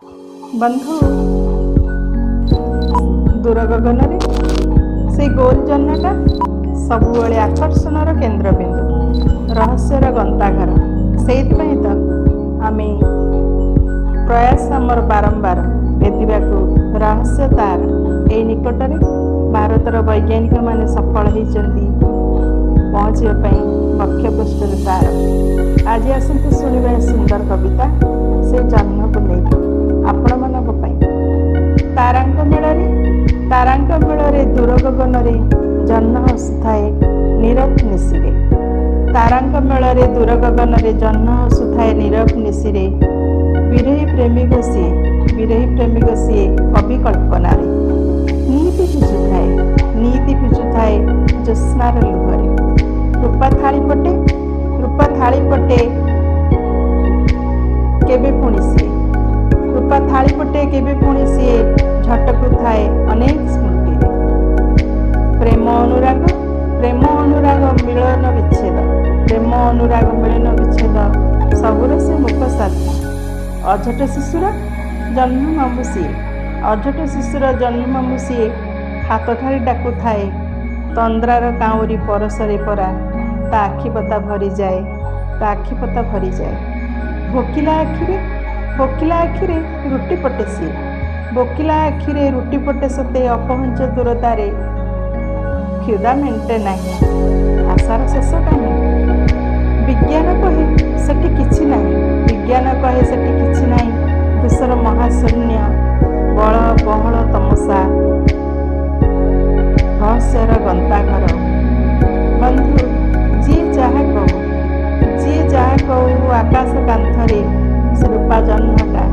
ବନ୍ଧୁ, ଦୂର ଗଗନରେ ସେଇ ଗୋଲ ଜହ୍ନଟା ସବୁବେଳେ ଆକର୍ଷଣର କେନ୍ଦ୍ରବିନ୍ଦୁ, ରହସ୍ୟର ଗନ୍ତାଘର। ସେଇଥିପାଇଁ ତ ଆମେ ପ୍ରୟାସ ଆମର ବାରମ୍ବାର ଭେଦିବାକୁ ରହସ୍ୟ ତାର। ଏଇ ନିକଟରେ ଭାରତର ବୈଜ୍ଞାନିକମାନେ ସଫଳ ହେଇଛନ୍ତି ପହଞ୍ଚିବା ପାଇଁ ବକ୍ଷପୃଷ୍ଠରେ ତାର। ଆଜି ଆସନ୍ତୁ ଶୁଣିବା ସୁନ୍ଦର କବିତା ସେ ଜହ୍ନକୁ ନେଇ ଆପଣମାନଙ୍କ ପାଇଁ। ତାରାଙ୍କ ମେଳରେ, ତାରାଙ୍କ ମେଳରେ ଦୂର ଗଗନରେ ଜହ୍ନ ହସୁଥାଏ ନୀରବ ନିଶିରେ। ତାରାଙ୍କ ମେଳରେ ଦୂର ଗଗନରେ ଜହ୍ନ ହସୁଥାଏ ନୀରବ ନିଶିରେ। ବିରହୀ ପ୍ରେମିକ ସିଏ, ବିରହୀ ପ୍ରେମିକ ସିଏ କବି କଳ୍ପନାରେ। ନିଇତି ଭିଜୁଥାଏ, ନିଇତି ଭିଜୁଥାଏ ଜ୍ୟୋତ୍ସ୍ନାର ଲୁହରେ। ରୂପା ଥାଳି ପଟେ, ରୂପା ଥାଳି ପଟେ କେବେ ପୁଣି ସିଏ, ରୂପା ଥାଳି ପଟେ କେବେ ପୁଣି ସିଏ ଝଟକୁଥାଏ ଅନେକ ସ୍ମୃତିରେ। ପ୍ରେମ ଅନୁରାଗ, ପ୍ରେମ ଅନୁରାଗ ମିଳନ ବିଚ୍ଛେଦ, ପ୍ରେମ ଅନୁରାଗ ମିଳନ ବିଚ୍ଛେଦ ସବୁର ସେ ମୁଖ ସାଥୀ। ଅଝଟ ଶିଶୁର ଜନ୍ମ ମାମୁଁ ସିଏ, ଅଝଟ ଶିଶୁର ଜନ୍ମ ମାମୁଁ ସିଏ ହାତ ଠାରି ଡାକୁଥାଏ। ତନ୍ଦ୍ରାର କାଉଁରୀ ପରଶରେ ପରା ତା ଆଖିପତା ଭରିଯାଏ, ତା ଆଖିପତା ଭରିଯାଏ। ଭୋକିଲା ଆଖିରେ, ଭୋକିଲା ଆଖିରେ ରୁଟି ପଟେ ସିଏ, ଭୋକିଲା ଆଖିରେ ରୁଟି ପଟେ ସତେ ଅପହଞ୍ଚ ଦୂରତାରେ। କ୍ଷୁଧା ମେଣ୍ଟେ ନାହିଁ, ଆଶାର ଶେଷ କାହିଁ? ବିଜ୍ଞାନ କହେ ସେଠି କିଛି ନାହିଁ, ବିଜ୍ଞାନ କହେ ସେଠି କିଛି ନାହିଁ, ଧୂସର ମହାଶୂନ୍ୟ, ବଳ ବହଳ ତମସା, ରହସ୍ୟର ଗନ୍ତାଘର। ବନ୍ଧୁ, ଯିଏ ଯାହା କହୁ, ଯିଏ ଯାହା କହୁ, ଆକାଶ କାନ୍ଥରେ ସେ ରୂପା ଜହ୍ନଟା